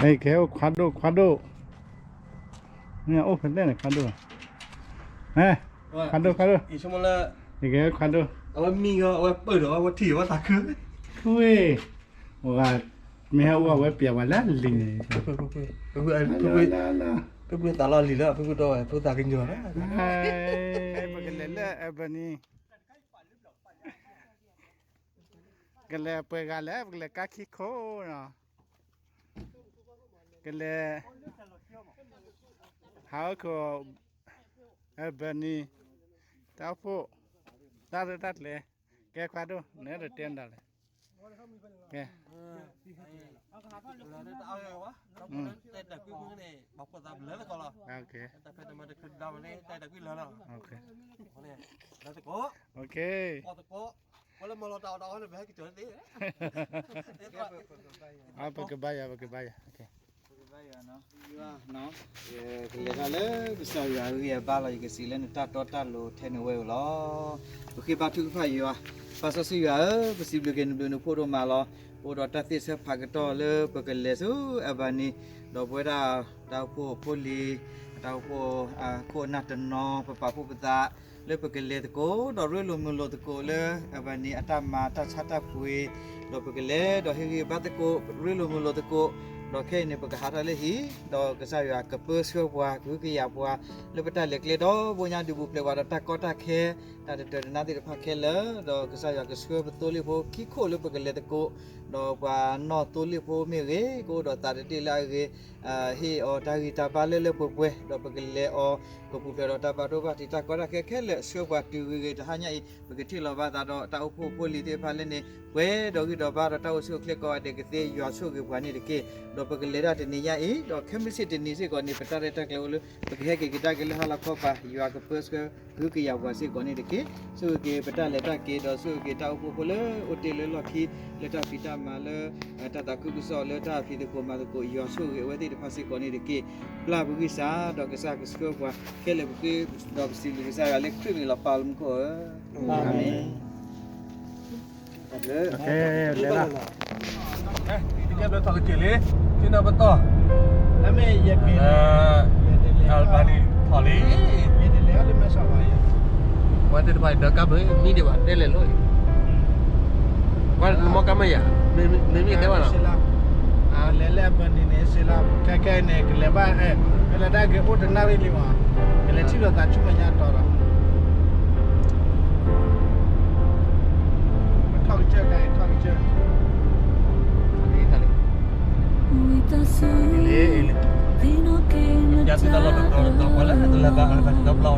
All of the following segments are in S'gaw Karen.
ကဟဲအိၣ်ခွါဒိၣ်ခွါဒိၣ်, မ့ၢ်အိၣ်ဖဲလဲၣ်န့ၣ်ခွါဒိၣ်, ခွါဒိၣ်ခွါဒိၣ်, ယဆိကမိၣ်လၢ ယကဟဲခွါဒိၣ်, အဝဲမံဂီၤ အဝဲပၢၢ်ဒီး အဝဲထံၣ်ဝဲသးခု, ဝ့ၢ်, မ့ၢ်ဟဲအိၣ်အဝဲပျဲဝဲလၢလံၤန့ၣ်, ဖုဖုသးလီၤလံၤလၢ ဖုဖုသးကညီၤ, ပကလဲၤလၢ Albany ကလဲၤပှဲၤဂၤလဲၣ် ပကလဲၤကါခံခိၣ်နီၤ, ကလဲၤ ဟးအိၣ်ခိၣ် Albany တၢ်အိၣ်ဖှိၣ် တၢ်ရဲၣ်တၢ်ကျဲၤ, ကဲခွါဒိၣ် နတတဲမတၤလဲၣ်, ကဲ, ပကဘါယၤ ပကဘါယၤ, ကလဲၤတၢ်လၢကစၢ်ယွၤအဂံၢ်အဘါလီၤ, ယကစံးလၢနတၢ်တီတၢ်လိၤထဲနဝဲဧိၤလီၤ. ပဃ့ဘါထုကဖၣ်ယွၤ, ပၢ်စီဆှံယွၤဧၢ, ပစံးဘျုးက့ၤနဘျုးနဖှိၣ်ဒိၣ်မးလီၤ. ပအိၣ်ဒီးတၢ်သ့ၣ်ဆၢဖးကတီၢ်လၢပကလဲၤဆူ Albany ဒီးပဝဲဒၣ်တၢ်အိၣ်ဖှိၣ်ဖိလံၤ, တၢ်အိၣ်ဖှိၣ်အခိၣ်အနၢ်တနီၤ ပပာ်ဖှိၣ်ပသး လၢပကလဲၤသကိး ဒီးရ့လိာ်မုာ်လိာ်သကိးလၢ Albany အတၢ်မၤတၢ်ဆါတၢ်ပှ့ၤ, ဒီးပကလဲၤဒီးဟ့ၣ်ဂံၢ်ဘါသကိး ရ့လိာ်မုာ်လိာ်သကိး, ဒီးခဲအံၤန့ၣ် ပကဟးထီၣ်လၢဟံၣ်, ဒီးကစၢ်ယွၤကပၢဆှၢပှၤ ကဟုကယာ်ပှၤ လၢပတၢ်လဲၤကျဲဒီဘိညါ ဒုးပူၤဖျဲးပှၤဒီးတၢ်ကီတၢ်ခဲ တၢ်တတၢာ်တနါသ့ၣ်တဖၣ်ခဲလၢာ်, ဒီးကစၢ်ယွၤကဆှၢပသိလ့ၣ်ဖိခံခိၣ်လၢပကလဲၤသကိး, ဒီးပှၤနီၢ်သိလ့ၣ်ဖိမ့ၢ်ဂ့ၤ ကအိၣ်ဒီးသးတတ့ၢ်လၢအဂ့ၤ ဟ့ၣ်အီၤတၢ်ဂံၢ်တၢ်ဘါလၢလၢပှဲၤပှဲၤ, ဒီးပကလဲၤအီၤ ကပူၤဖျဲးဒီးတၢ်ဘၣ်ဒိဘၣ်ထံး တၢ်ကီတၢ်ခဲခဲလၢာ် ဆှၢပှၤတုၤဂ့ၤဂ့ၤ တဟါညါအံၤ ပကထံၣ်လီၤဘၣ်သးဒီးတၢ်အိၣ်ဖှိၣ်ဖိလံၤသ့ၣ်တဖၣ်လၢန့ၣ် ပှဲၤဒီးဂံၢ်ဒီးဘါဒီးတၢ်အိၣ်ဆူၣ်အိၣ်ချ့ကိးဂၤဒဲးကသ့ ယွၤဆိၣ်ဂ့ၤပှၤန့ၣ်တက့ၢ်. ဒီးပကလဲၤတၢ်တနံၤညါအံၤ ဒီးခဲမုၢ်ဆ့ၣ်တနံၤစ့ၢ်ကီးန့ၣ် ပတၢ်ရဲၣ်တၢ်ကျဲၤအိၣ်လၢ ပကဟဲက့ၤကဒါက့ၤလၢဟါလီၤခီပၤ ယွၤကပၢဆှၢ ကဟုကယာ်ပှၤစ့ၢ်ကီးန့ၣ်တက့ၢ်. ဆိၣ်ဂ့ၤက့ၤပတၢ်လဲၤတၢ်က့ၤ ဒီးဆိၣ်ဂ့ၤက့ၤတၢ်အိၣ်ဖှိၣ်ဖိလၢအိၣ်တ့ၢ်လၢလီၢ်ခံ လၢတၢ်ဖံးတၢ်မၤလၢ တၢ်သးခုကစီၣ်လၢတၢ်ဖံးသကိးမၤသကိး ယွၤဆိၣ်ဂ့ၤအဝဲသ့ၣ်တဖၣ်စ့ၢ်ကီးန့ၣ်တက့ၢ်. ပျၢ်ပဂံၢ်စၢ် ဒီးကစၢ်ကဆှၢပှၤခဲလၢာ်ပဃ့ ဒီးပစံးဘျုးကစၢ်ယွၤလၢခရံာ်မံၤလီၤ ပၢ်လၢမူခိၣ်ဧၢ, အၤမ့ၣ်. ကဲဘျုးထီၣ်ကစၢၢ်လံ, ထံနီၤပတီၢ်, အမ့ၢ်ယက့ၤလၢ Albany ထီၣ်လံ, ယလဲၤလၢမဲဆီးဘၣ်, ပှၤသ့ၣ်တဖၣ်ဒီးကါဘျုး မံဒံးဘၣ် တဲလဲၤလိၤအံၤ, ပှၤမီကါမ့ၢ်ယၤ, မ့မ့ၢ်တဲဘၣ်လီၤ, လဲၤလၢ Albany န့ၣ် စ့လီၤ, ခဲခဲအံၤန့ၣ် ကလဲၤဘၣ်, ကလဲၤတၢ်က့ၤအိၣ်တနၣ်ရံၣ်လံမး, ကလဲၤထံၣ်လိာ်သးဆူမဲာ်ညါတီၤဒီး ထီၣ်ကစၢၢ်တၢ်အံၤ ထီၣ်ကစၢၢ်, လံ, ပျၢ်သုတၢ်လီၢ်တတီၤတတီၤ ပှၤလၢတလၢဘၣ်အၢ တဘျီ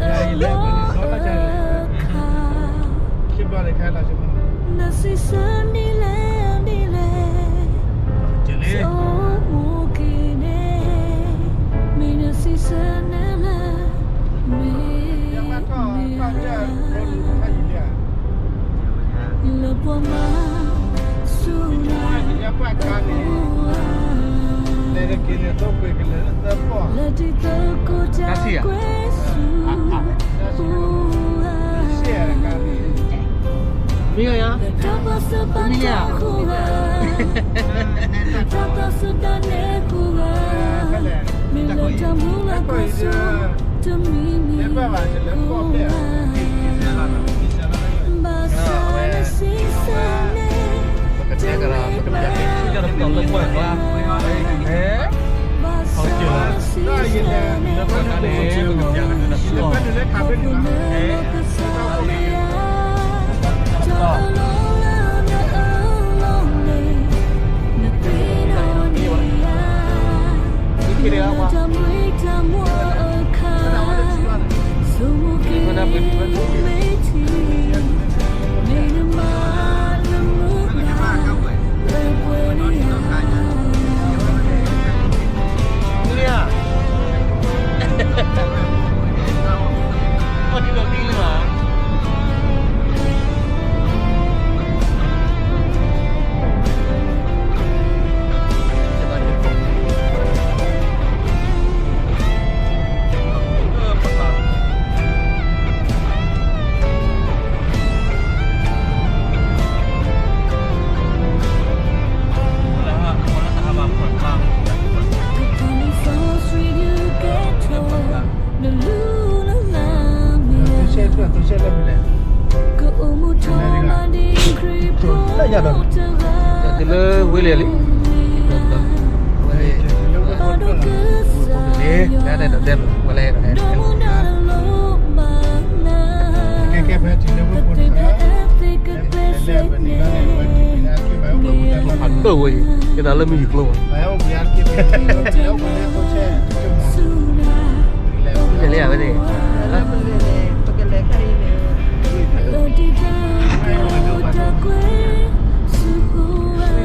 န့ၣ်, ခံဘျီန့ၣ် ခဲလၢာ် နစံးဆၢနံၤလဲၣ်နံၤလဲၣ်, ကလံ, မ့ၢ်နစံးဆၢနၤလၢ မ့ၢ် လၢပှၤမၤဆူၣ်နၤ လဲၤတက့ၤန့ၣ် သိကွ့ၤကလဲၤလၢသၢပီၢ်, လၢတံၤသကိးတၢ်ကွဲဆူ မ့ၢ်ယၤ, လၢတၢ်ပာ်စၢၤပာ်တၢ်ဃိဂၤ, လၢတၢ်ပာ်စၢၤတၢ်နဲၣ်ဃိဂၤ, မ့ၢ်လၢတၢ်မူလၢ်ကွၢ်စိ တမံၤမံၤဃိဂၤ, ဘၣ်ဆၣ်လၢစံးဆၢန့ၣ် တမ့ၢ်ဘၣ်, ဘၣ်ဆၣ်လၢစံးဆၢန့ၣ် ညါဒီး တုၤလၢဝ့ၢ်လံလံ, ဝဲန့ၣ် ဝ့ၢ်ဖိတဂ့ၤ လၢတၢ်ဒိးတဲပဝဲလၢ ကဲကဲဖဲတုၤလၢဝ့ၢ်ဖိတဂ့ၤ ဖးဒိၣ်ဝဲအံၤ ကဲသးလၢမုၢ်ယူၤကျိဘၣ် လဲၤလံဝဲန့ၣ် ပကလဲၤခဲအံၤန့ၣ် လၢတၢ်ပၢဆှၢပၢ်တီၢ်ဃိဂၤ,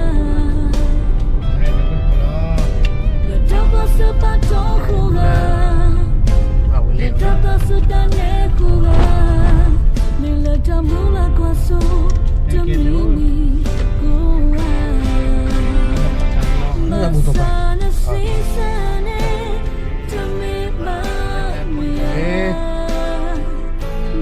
လၢတၢ်ပၢဆှၢတၢ်နဲဃိဂၤ, မ့ၢ်လၢတၢ်မုၢ်လၢ်ကွၢ်စိတမံၤမံၤဃိဂၤ, ဘၣ်ဆၣ်နစံးဆၢန့ၣ် တမ့ၢ်ဘၣ်မ့ၢ်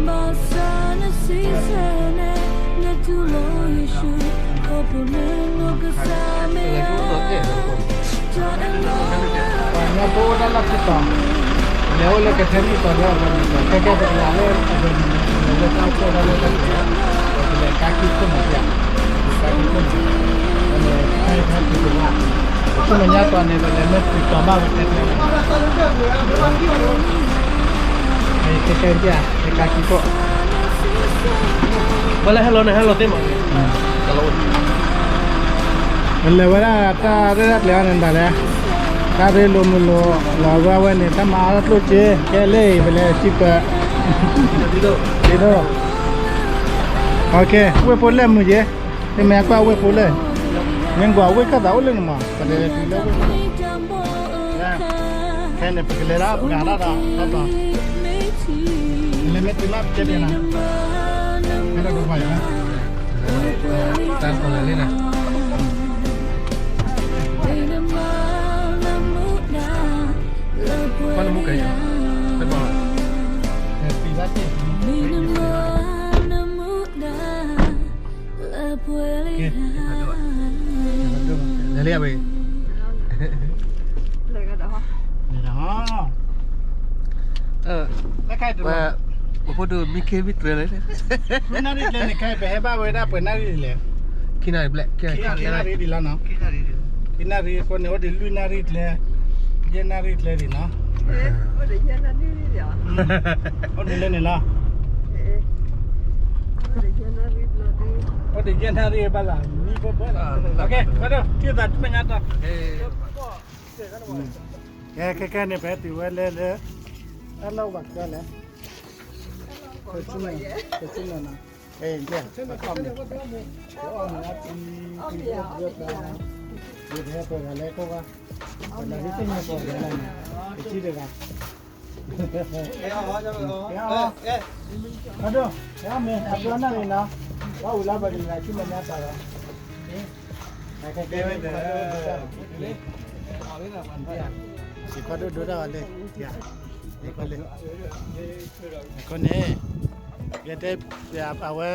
ဧါ ဘၣ်ဆၣ်နစံးဆၢန့ၣ် နတူၢ်လိာ်ယ့ၣ်ၡူး ခီဖျိလၢနီၢ်ကစၢ်မ့ၢ်ဧါ, တၢ်အဲၣ်လီၤ ပှၤကညီဖိအိၣ်တၢ်လီၢ်ခံတီၤ, လဲၤအိၣ်လၢကထဲမုၢ်တီၤဒီး ခဲကဲပကလဲၤလၢအဝဲန့ၣ် လဲၤလၢတၢ်အိၣ်ဖှိၣ်တၢ်လၢတၢ်ကျဲၤ, ပကလဲၤကါခံခိၣ်မးပျၢ်, ကါခံခိၣ်မး, အဝဲန့ၣ် ဖဲဖဲပကလဲၤ, ပခိၣ်နညါတီၤန့ၣ် ပလဲၤမ့ၢ်တုၤတီၤဘၣ်ပတဲတဲလီၤ, ခဲကဲပျၢ် ကါခံခိၣ် ပှၤလၢဟဲလီၤန့ၣ် ဟဲလီၤသ့မး, ပလဲၤဝဲဒၣ်တၢ်ရဲၣ်တၢ်ကျဲၤအီၤန့ၣ်ဒၣ်လဲာ်, တၢ်ရ့လိာ်မုာ်လိာ်လီၤဝဲအဝဲန့ၣ် တၢ်မၤအါထီၣ်ကျိၣ်စ့ ကဲလၢအံၤ ပလဲၤစံးပၢၤ, ဒ်သိး, ဝ့ၢ်ဖိလဲၣ်မုာ်ယဲ, မ့ၢ်မ့ၢ်ကွၢ်ဝ့ၢ်ဖိလဲၣ်, မ့ၢ်ကွၢ်ဝ့ၢ်ခၢၣ်သးအိၣ်လၢန့ၣ်မး ပလဲၤတုၤလၢဝ့ၢ်ဖိလဲၣ် ခဲန့ၣ် ပကလဲၤဒၣ်ပှၤဒၣ်ဒီး တၢ်တီၤ, လဲၤမ့ၢ်တုၤမးပတဲဒ်န့ၣ်, ဟဲဒီးကပၤယၤ, တၢ်တီၤလဲၤလံန့ၣ်, ကွၢ်နမူကယၤ, တဘၣ်, လဲၤလံဧါဝဲ, လဲၤဒီး ပဖိဒိၣ်မံခ့မံတြဲၤလဲၣ်, မ့ၢ်နၣ်ရံၣ်ကျဲန့ၣ် ခဲအံၤ ပဟဲဘၣ်ဝဲဒၣ်ပှဲၤနၣ်ရံၣ်လဲၣ်, ခံနၣ်ရံၣ်ဘျဲၣ်, ခံနၣ်ရံၣ်ဒံးလီၤနီၤ, ခံနၣ်ရံၣ်အဃိန့ၣ် အိၣ်ဒံးလွံၢ်နၣ်ရံၣ်ကျဲ, ယဲၢ်နၣ်ရံၣ်ကျဲဒံးနီၤ, အိၣ်ဒံးလၢန့ၣ်နီၤ, အိၣ်ဒံးယဲၢ်နၣ်ရံၣ်ဘၣ်လီၤ, မံဘၢဘၢလီၤ, ကဲ ပှၤဒိၣ် ထံၣ်သးဆူမဲာ်ညါတီၤ ကဲ ခဲခဲန့ၣ် ပဟဲတုၤဝဲလၢလၢ တၢ်လီၢ်ဘၣ်ကၢလဲၣ်, ကဆူမဲာ်, ကဆူမဲာ်နီၤ, အဲ ကဲ အခီၣ်မ့ၢ်, ကအီၣ်မ့ၢ်အါတံၤ, ယပဟဲပှဲၤဂၤလဲၣ်ကိးဂၤ, ပနၢ်ဒ်သ့ၣ်ညါပှဲၤဂၤလဲၣ်န့ၣ်, ပထံၣ်တဂၤ ဖးဒိၣ်, မ့ၢ်အပျီနၣ်ရံၣ်နီၤ, ဘၣ်ဝံၤလၢပကလဲၤဆူမဲာ်ညါတီၤဒီး, ဖးဒိၣ်ဒိတၢ်ဝဲလဲၣ်, အဃိန့ၣ်, ယတဲ, အဝဲ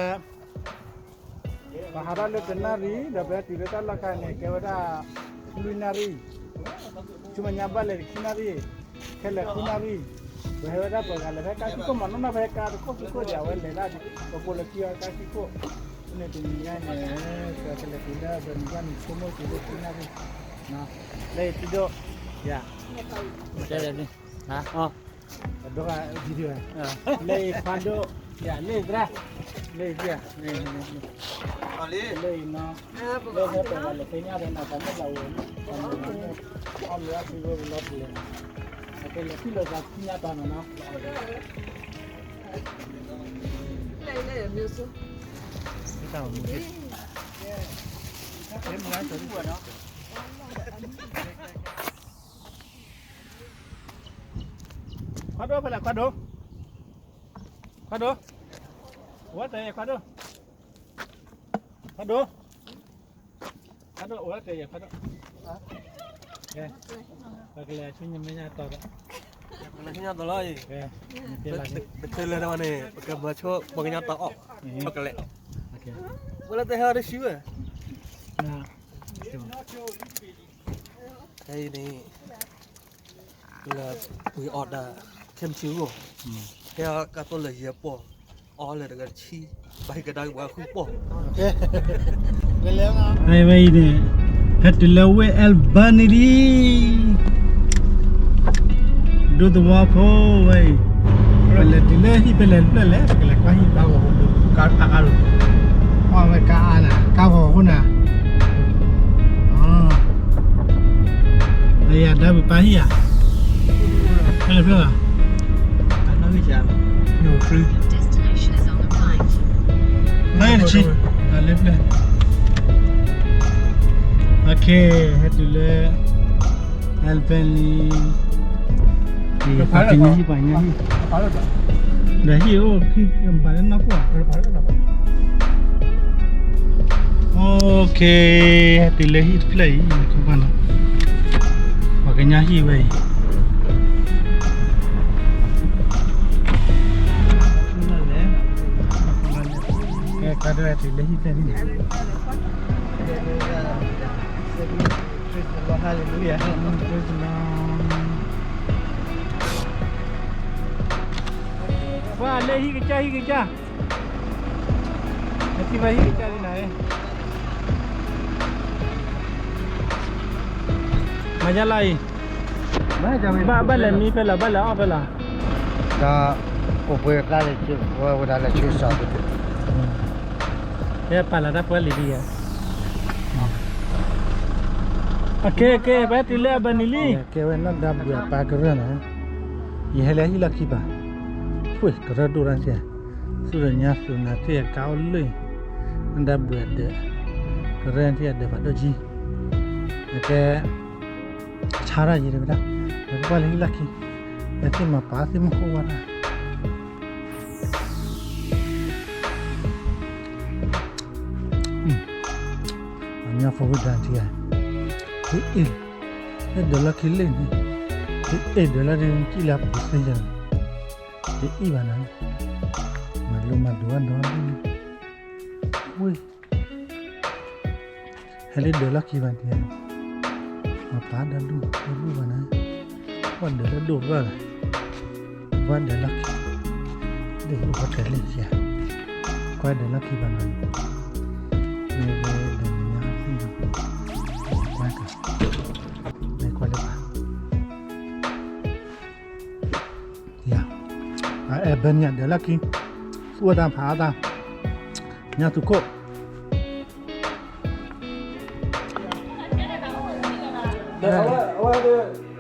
ပဟးထီၣ်လၢတနၣ်ရံၣ် ဒီးပဟဲတုၤလၢတၢ်လီၢ်ခါန့ၣ် ကဲဝဲဒၣ် လွံၢ်နၣ်ရံၣ်, ဆူမဲာ်ညါဘၣ်လဲၤခံနၣ်ရံၣ်, ခဲလၢာ်ဃုနၣ်ရံၣ်, ပဟဲဝဲဒၣ်ပှဲၤဂၤလဲၤဖဲကါခံခိၣ်မးနီၢ်နီၢ်ဖဲကါတခိၣ်ခံခိၣ်ဒံး အဝဲလဲၤဒၣ်ဒံး ပပိာ်လီၤခံအီၤကါခံခိၣ်, ဖဲန့ၣ်တနံၤညါန့ၣ် ပကလဲၤတုၤလၢအဘၢၣ်နံၤဘၣ်န့ၣ် ဆိကမိၣ်တုၤလၢခံနၣ်ရံၣ်, လၢယထံၣ်ဒိၣ်, ယၤ, တဲလဲၣ်န့ၣ်, အဒိ, လၢယခွါဒိၣ်, ယၤလၢယသရၣ်, လၢယသရၣ်, လၢယနီၤ, လၢဟဲပှဲၤဂၤလဲၤဖဲညါဒီးနၤ တၢ်မ့ၢ်လၢဝဲ, အီၣ်မ့ၢ်အီၣ်ဖုဝဲပလီၢ်ပလဲၤ, အကလဲၤထံၣ်လိာ်သးခံညါတီၤနီၤနီၤ, တၢ်မူ, ခွါဒိၣ်ဖဲလဲၣ်ခွါဒိၣ်, ခွါဒိၣ်, ဝဲတဲယဲခွါဒိၣ်, ခွါဒိၣ်, ခွါဒိၣ် အိၣ်ဝဲတဲယဲခွါဒိၣ်, ပကလဲၤဆူညါမဲာ်ညါတီၤဒီး, ပကလဲၤဆူညါတီၤလီၤအံၤ, ပတဲလၢတဝဲန့ၣ် ပကမၤဆိပှၤကညီတီၤအီၣ်, ဆီကလဲာ်, ဝဲလၢတဟဲအီၤတဆံဝဲ, ခဲအံၤန့ၣ် လၢပှ့ၤအီၣ်ဒၣ် ခဲမုၢ်ဆ့ၣ်ဂီၢ်, ဟဲအီၤကါတိၢ်လၢယဲၢ်ပီၢ်, အီလၢတဂၤတဆံ, ဘၣ်ဟံးကဒါက့ၤပှၤဃုပီၢ်, ဝဲအံၤန့ၣ် ဟဲတုၤလၢဝ့ၢ် Albany လံ. ဒူသဝီဖိဝဲအံၤ, ပလဲၤတုၤလၢဟံၣ်ဖဲလဲၣ်တဖျၢၣ်လဲၣ်, ပကလဲၤကွၢ်ဟံၣ်ဘါဂီၤဖိဒိၣ်ကါအါအါလိၤ, ကွၢ်ဝဲကါအါနၤ ကါဂီၤအဃိနၤ, အယၤဒါပူၤပၢ်ဟံၣ်ဧါ, ဖဲလဲၣ်ဖျၢၣ်ဧါ, နွံဆံ, လၢဖျၢၣ်, ဟဲတုၤလၢ Albany လံ. ပှၤကညီဟံၣ်, ပှၤကညီဟံၣ်, ဒီးဟံၣ်အိၣ်ခံ, ပှၤလၢနီၢ်ခိၣ်ဧါ, OK, ဟဲတုၤလၢဟံၣ်တဖျၢၣ်အံၤ, ပှၤကညီဟံၣ်ဝဲအံၤ, ကဲ ကါဒိၣ်ဟဲတုၤလၢဟံၣ်ဖျၢၣ်န့ၣ် ပှၤလၢဟံၣ်ကစၢ် ဟံၣ်ကစၢ်, အထံၣ်ဘၣ်ဟံၣ်ကစၢ်ဒ်နၤ, မၤယါလီၤအံၤ, ဘၣ်လဲၤမံဖဲလဲၣ် ဘၣ်လဲၤအီၣ်ဖဲလဲၣ်, ဒီး အိၣ်ပှဲၤကျါန့ၣ် ဝဲဒၣ်လဲၤဆၢစီၤ, ဟဲပာ်လီၤတၢ်ပှဲၤလံဒ်ယဲ, အကဲကဲ ပတုၤလၢ Albany လံ, ကဲဝဲနီၢ်ဒါဘှံးအပၢ်ကရၢၢ်န့ၣ်, ယဟဲလၢဟံၣ်လီၢ်ခံပၤ, ပှ့ၤကရၢၢ်ဒိၣ်တၢ်စ့ၢ်, သူၣ်ဒီးညါသူၣ်နၤသ့ၣ်အကါအိၣ်လၢ, နီၢ်ဒါဘှံးအဒၢး, ကရၢၢ်သ့ၣ်အဒၢးဖးဒိၣ်ကံ, အကဲ ဆါတၢ်ယံၤတဝဲဒၣ်, ပကကွၢ်လၢဟံၣ်လီၢ်ခံ, ပသ့ၣ်မၤပာ်သ့ၣ်မုၢ်ဃိဝါဒၣ်, အညါဖိဝဲဒၣ်ထံဧါ, တအ့ၣ်, လၢဒၢးလီၢ်ခံလၢန့ၣ်, တအ့ၣ်ဒၢးလီၢ်ဒၣ်ကံၣ်လၢပူၤသ့ၣ်ယၤ, တအ့ၣ်ဘၣ်နၤ, မၤလိမၤဒိးအနီၢ်ဒၣ်, ဝ့ၢ် ဟဲလၢဒၢးလီၢ်ခံဘၣ်န့ၣ်, မၤပာ်ဒၢဒိၣ်ဒိၣ်ဘၣ်နၤ, ကွၢ်ဒၢးလၢဒိၣ်ဘၣ်, ကွၢ်ဒၢးလီၢ်ခံ, ဒၢးအိၣ်ဃီတဲာ်လၢယၤ, ကွၢ်ဒၢးလီၢ်ခံဘၣ်နၤ, မ့ၢ်ဒၢးနညါသ့ၣ်, ကွၢ်က, မ့ၢ်ကွၢ်လၢပၢ် ယၤ, Albany ဒၢးလီၢ်ခံ, သူၣ်အတၢ်ဖးအတၢ်, ညါသူခိၣ်,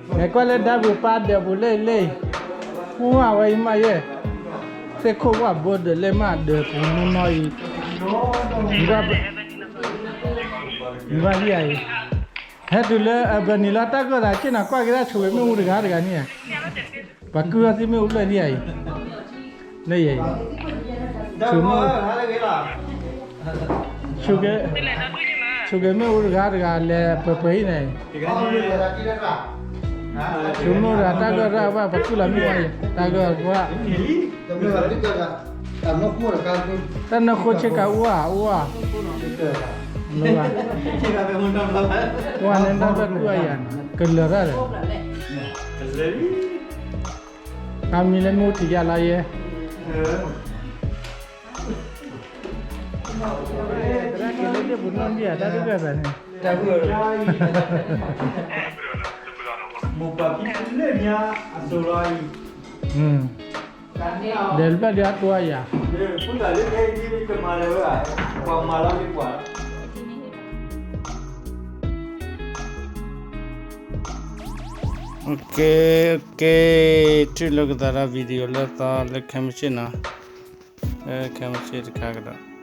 မ့ၢ်ကွၢ်လၢဒါပူၤပၢ်ဒၢးပူၤလၢလၢ, ဝဲအံၤမးယဲ, သ့ၣ်ခိၣ်ဝၣ်ဘိဒၢးလၢမးဒၢးပူၤနီၢ်နီၢ်အံၤ, မ့ၢ်ဘၣ်လံဧါအံၤ, ဟဲတုၤလၢ Albany လီၤ တၢ်ဂီၤသးဆ့ၣ်နီၤ ကွၢ်က့ၤဒၣ်ဆိၣ်ဂ့ၤမ့ၣ်အူတဂၤတဂၤန့ၣ်ဧါ, ပှၤကုၢ်အီၤသံမ့ၣ်အူဖျၢၣ်န့ၣ်ဧါအံၤ, လၢယၤအံၤ, ဆိၣ်ဂ့ၤ, ဆိၣ်ဂ့ၤမ့ၣ်အူတဂၤတဂၤလဲၤပှဲၤပှဲၤအံၤန့ၣ်, ဆိၣ်မ့ၣ်အူတဂၤတၢ်ဂီၤရၣ်ဘၣ် ပှၤကုၢ်လီၤမ့ၣ်အူအံၤ တၢ်ဂီၤကွၢ် တၢ်နၢဃိဆ့ကၤအိၣ်ဧါ အိၣ်ဧါ, အိၣ်န့ၣ်တၢ်ဘၣ်ကုၢ်အယၤန့ၣ် ကလၢၤတၢ်ဒီး, တၢ်မံၤလၢမ့ၣ်အူထံၣ်ယၤလီၤယဲ, တၢ်က့ၤလၢဒ့ၣ်ပူၤနီၢ်ဒံၣ်ဧါ တၢ်ဒ်ဝဲဖဲန့ၣ်, မိၢ်ပၢ်ဖံဖုလၢညါအစိၤလီၤအံၤ, ဒီးတဘျီဒံးအတိအယၤ, ပှၤမၤလီၤလံပှၤ, OK, OK, ထံၣ်လိာ်ကသးဒီး video လၢသီလၢခဲမုၢ်ဆ့ၣ်နီၤ, လၢခဲမုၢ်ဆ့ၣ်တခါကဒီး